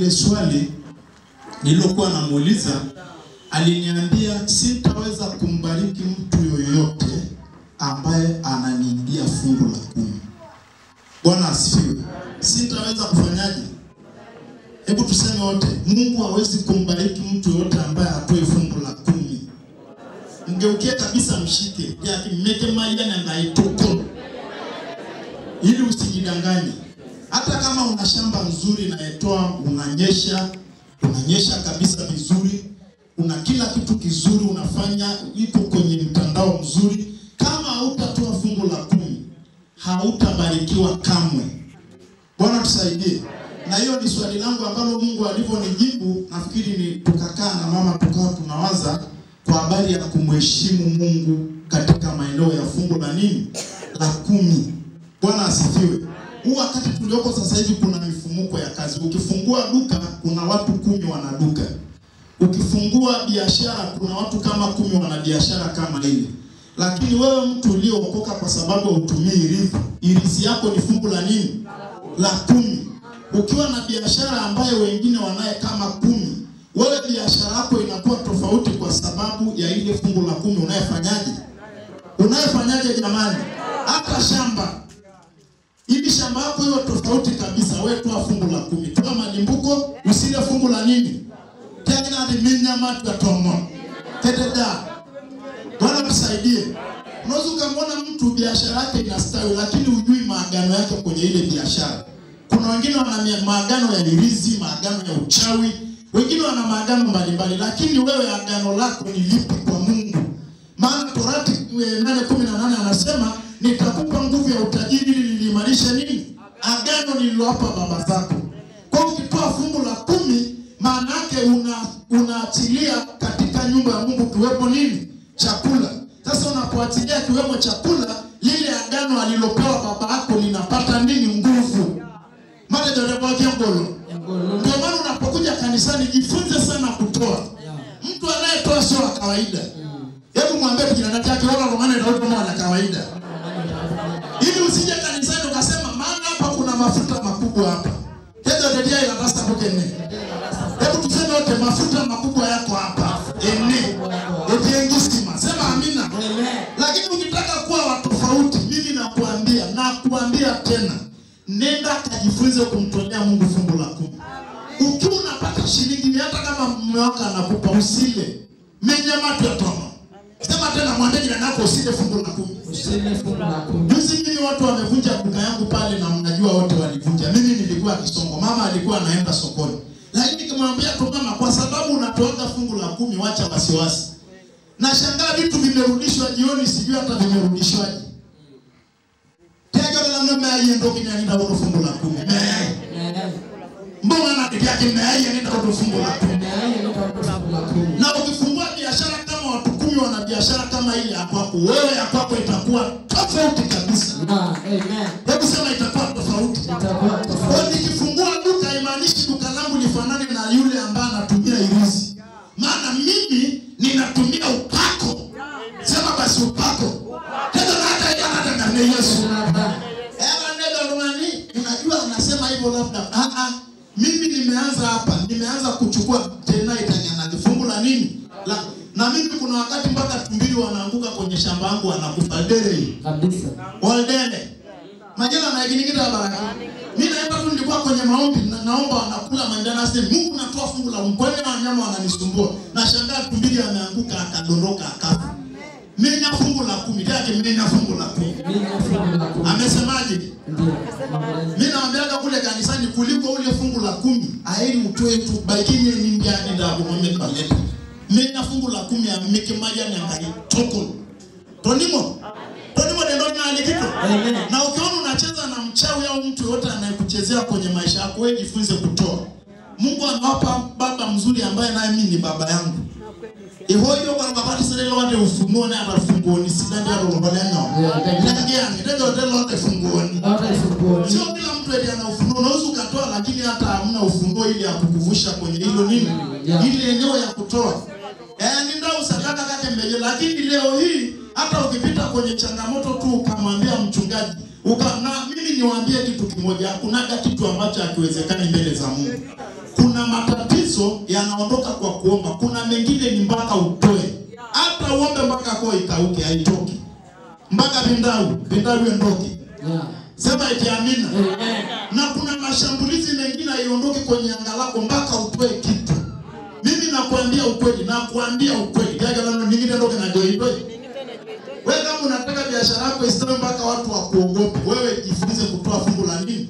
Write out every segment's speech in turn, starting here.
lile swali nililokuwa namuuliza, aliniambia sitaweza kumbariki mtu yoyote ambaye ananiibia fungu la 10. Bwana asifiwe. Sitaweza kufanyaje? Hebu tuseme wote, Mungu hawezi kumbariki mtu yoyote ambaye hatoi fungu la 10. Mgeukie kabisa, mshike. Meke maina na ngaitoko. Ili usijidanganye. Hata kama una shamba nzuri na etoa, unanyesha kabisa vizuri, una kila kitu kizuri unafanya, iko kwenye mtandao mzuri, kama hautatoa fungu la 10, hautabarikiwa kamwe. Bwana tusaidie. Na hiyo ni swali langu ambalo Mungu alivyonijibu, nafikiri ni tukakaa na mama tukawa tunawaza kwa habari ya kumheshimu Mungu katika maeneo ya fungu la nini? La 10. Bwana asifiwe. Huu wakati tulioko sasa hivi kuna mifumuko ya kazi. Ukifungua duka kuna watu 10 wana duka. Ukifungua biashara kuna watu kama 10 wana biashara kama ile. Lakini wewe mtu uliookoka kwa sababu hutumii irithi, irithi yako ni fungu la nini? La 10. Ukiwa na biashara ambayo wengine wanaye kama 10, wewe biashara yako inakuwa tofauti kwa sababu ya ile fungu la 10. Unayefanyaje? Unayefanyaje jamani? Hata shamba, ili shamba yako iwe tofauti kabisa, wewe toa fungu la 10. Toa malimbuko, usile fungu la nini? Tena ni minyama tutomo. Teteda. Bwana tusaidie. Unaweza kumwona mtu biashara yake inastawi lakini hujui maagano yake kwenye ile biashara. Kuna wengine wana maagano ya irizi, maagano ya uchawi, wengine wana maagano mbalimbali, lakini wewe agano lako ni lipi kwa Mungu? Maana Torati 8:18 anasema nitakupa nguvu ya utajiri ili niliimarishe nini? Agano nililowapa baba zako. Kwa hiyo ukitoa fungu la 10, maana yake unaachilia katika nyumba ya Mungu kiwepo nini? Chakula. Sasa unapoachilia kiwemo chakula, lile agano alilopewa baba yako linapata nini? Nguvu. Ndio maana unapokuja kanisani jifunze sana kutoa. Mtu anayetoa sio wa kawaida. Hebu mwambie kijana chake wala romana ndio mwana kawaida. Ili usije kanisani ukasema maana hapa kuna mafuta makubwa hapa. Kezo ndio ila rasta pokene. Hebu tuseme wote mafuta makubwa yako hapa. Ene. Etengisima. Sema amina. Lakini ukitaka kuwa wa tofauti, mimi nakuambia tena, nenda kajifunze kumtolea Mungu fungu la 10. Ukiwa unapata shilingi hata kama mume wako anakupa usile. Menya matu ya toma. Sema tena, mwambie jirani yako usile fungu la 10. Usile fungu la 10. Juzi mimi watu wamevunja duka yangu pale na mnajua wote walivunja. Mimi nilikuwa Kisongo, mama alikuwa anaenda sokoni. Lakini nikimwambia tu mama, kwa sababu unatoa fungu la 10, wacha wasiwasi. Nashangaa vitu vimerudishwa jioni, sijui hata vimerudishwaje. Fungu la 10. Mbona yake nenda fungu la 10. Na ukifungua biashara kama watu 10 wana biashara kama ile ya kwako, wewe ya kwako itakuwa tofauti kabisa. Amen. Hebu sema itakuwa tofauti. Itakuwa tofauti. Nikifungua duka haimaanishi duka langu lifanane na yule ambaye anatumia irizi. Maana mimi ninatumia upako. Sema basi upako. Tena hata yana na Yesu. Unajua anasema hivyo labda. Mimi nimeanza hapa, nimeanza kuchukua tena itanyana fungu la nini? La, na mimi kuna wakati mpaka tumbili wanaanguka kwenye shamba yangu wanakufa dere. Kabisa. Waldele. Majela na ikinigita baraka. Mimi naenda tu nilikuwa kwenye maombi na naomba wanakula mandana sema Mungu natoa fungu la mkwani na wanyama wananisumbua. Nashangaa tumbili ameanguka akadondoka akafa. Mimi na fungu la 10, yake mimi na fungu la 10. Mimi na fungu la 10. Amesemaje? Ndio. Mimi naambiaga kule kanisani kuliko ule fungu la 10, aheri utoe tu baikini ni ndia ndio kumwambia paleta. Mimi na fungu la 10 ya mike maja na ngai toko. Tonimo. Tonimo ndio na alikito. Na ukiona unacheza na mchawi au mtu yote anayekuchezea kwenye maisha yako, wewe jifunze kutoa. Mungu anawapa baba mzuri ambaye naye mimi ni baba yangu. Ihoyo kwa baba sile lote ufunuo na abafunguoni sidandi arombaleno. Ndio ndio lote funguoni. Sio kila mtu ndiye ana ufunuo. Unaweza ukatoa lakini hata hamna ufunuo ili akukuvusha kwenye hilo nini? Ile eneo ya kutoa. Ni ndio usakata kake mbele, lakini leo hii hata ukipita kwenye changamoto tu ukamwambia mchungaji, na mimi niwaambie kitu kimoja, hakunaga kitu ambacho hakiwezekani mbele za Mungu. Kuna ikauke, haitoki. Mpaka bindau iondoke. Sema eti amina. Na kuna mashambulizi mengine haiondoki kwenye anga lako mpaka utoe kitu. Mimi nakwambia ukweli, nakwambia ukweli. Jaga lano ningine ndoke na joidoi. Wewe kama unataka biashara yako istawi mpaka watu wakuogope, wewe jifunze kutoa fungu la nini?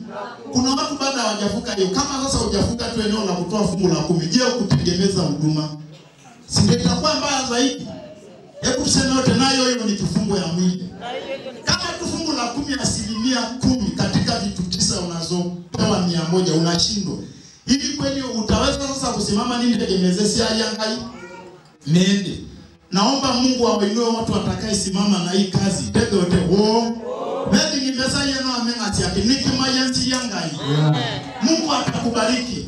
Kuna watu bado hawajavuka hiyo. Kama sasa hujavuka tu eneo la kutoa fungu la 10, je, kutengeneza huduma? Si ndio itakuwa mbaya zaidi? Hebu tuseme yote nayo hiyo ni kifungo ya mwili. Kama tu fungu la 10, 10% katika vitu 9 unazopewa 100 unashindwa. Hivi kweli utaweza sasa kusimama nini tegemeze si ayangai? Nende. Naomba Mungu awainue watu watakayesimama na hii kazi. Tete wote wo. Mimi nimesa yeno amengati yake nikimayanti yangai. Mungu atakubariki.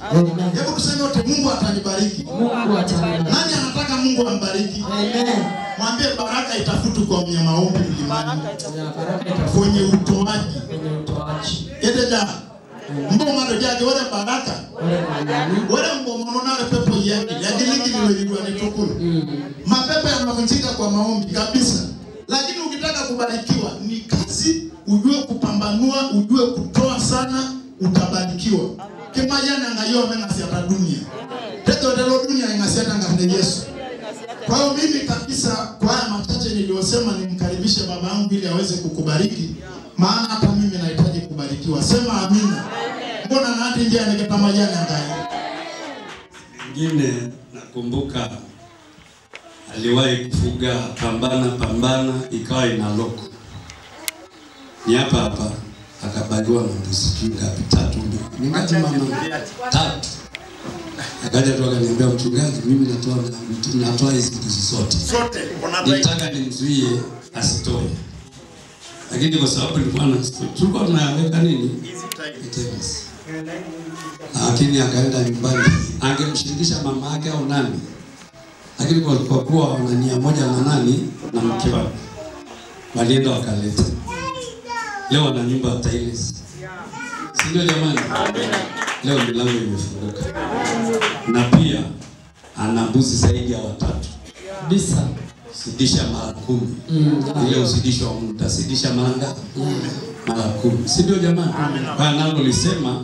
Hebu tuseme wote Mungu atanibariki. Mungu atanibariki. Nani anataka Mungu ambariki? Amen. Mwambie baraka itafutu kwa mwenye maombi mlimani. Kwenye utoaji. Kwenye utoaji. Ededa. Mboma ndo jage wale baraka. Wale mboma nonare pepo yake. Yagiliki liwe ni tukulu. Mapepo yanavunjika kwa maombi kabisa. Lakini ukitaka kubarikiwa ni kazi, ujue kupambanua, ujue kutoa sana, utabarikiwa. Kimajana ngayo amenasiata dunia. Teto telo dunia ingasiata ngande Yesu. Kwa hiyo mimi kabisa kwa haya machache niliyosema nimkaribishe baba yangu ili aweze kukubariki, maana hata mimi nahitaji kubarikiwa. Sema amina. Mbona na hadi njia niketa majani ngai. Mwingine nakumbuka aliwahi kufuga pambana ikawa inaloko. Ni hapa hapa akabaliwa na mbuzi ngapi? 3 mbili. Ni ngapi mama? 3. Akaja tu akaniambia mchungaji, mimi natoa hizi mbuzi zote. Zote. Nitaka nimzuie asitoe. Lakini kwa sababu nilikuwa na tulikuwa tunaweka nini? Hizi. Lakini akaenda nyumbani, angemshirikisha mama yake au nani. Lakini kwa kuwa wana nia moja na nani na mke wake, walienda wakaleta. Leo wana nyumba ya tiles. Si ndio jamani? Leo milango imefunguka. Na pia ana mbuzi zaidi ya 3. Bisa. Sidisha mara 10. Ile uzidisho wa Mungu utasidisha mara ngapi? Mara 10. Si ndio jamani? Kwa nalo lisema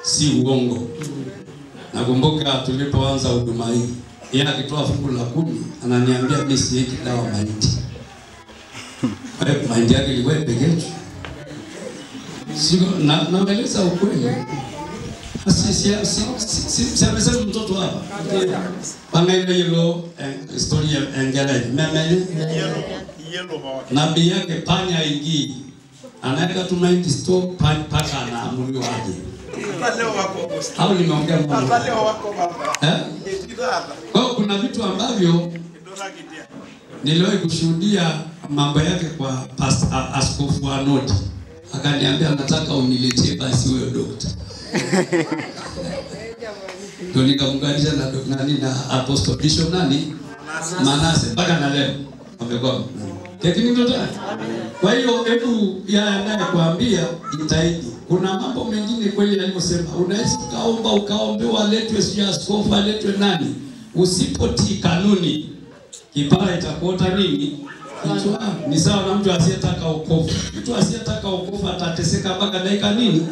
si uongo. Nakumbuka tulipoanza huduma hii, yeye akitoa fungu la 10 ananiambia mimi siweki dawa mahindi. Kwa hiyo mahindi yake ilikuwa pekee. Sio na naeleza ukweli. Si amesema mtoto hapa. Pangaile yelo historia engele memele yelo bawa. Nabii yake panya ingii. Anaweka tu mahindi store paka anaamuriwa aje. Au nimeongea mambo. Eh? Kwa hiyo kuna vitu ambavyo niliwahi kushuhudia mambo yake kwa Pastor Askofu Anodi. Akaniambia nataka uniletee basi huyo doctor. Ndio nikamunganisha na nani na Apostle Bishop nani? Manase mpaka na leo wamekuwa. Lakini ndio tena. Kwa hiyo hebu ya naye jitahidi. Kuna mambo mengine kweli alivyosema, unaweza ukaomba ukaombewa aletwe sio askofu aletwe nani. Usipotii kanuni kipara itakuota nini? Kichwa. Ni sawa na mtu asiyetaka wokovu. Mtu asiyetaka wokovu atateseka mpaka dakika nini?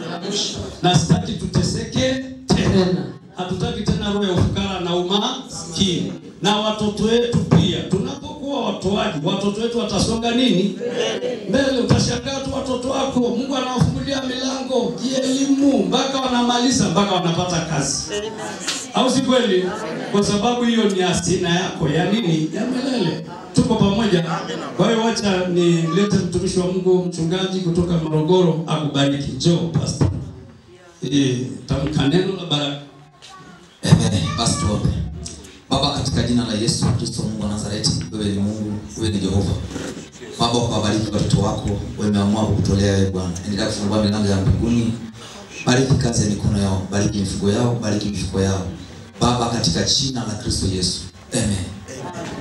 Na sitaki tuteseke tena. Hatutaki tena roho ya ufukara na umaskini. Na watoto wetu pia. Tunapokuwa watoaji, watoto wetu watasonga nini? Mbele. Utashangaa tu watoto wako, Mungu anawafungulia milango kielimu mpaka wanamaliza, mpaka wanapata kazi. Au si kweli? Kwa sababu hiyo ni hazina yako ya nini? Ya milele. Tuko pamoja. Kwa hiyo acha nilete mtumishi wa Mungu mchungaji kutoka Morogoro akubariki. Njoo pastor. Tamka neno la baraka. Amen. Basi tuombe. Baba, katika jina la Yesu Kristo Mungu wa Nazareti, wewe ni Mungu, wewe ni Jehova. Baba, kuwabariki watoto wako, wameamua kukutolea wewe Bwana. Endelea kufungua milango ya mbinguni. Bariki kazi ya mikono yao, bariki mifugo yao, bariki mifuko yao. Baba, katika jina la Kristo Yesu. Amen.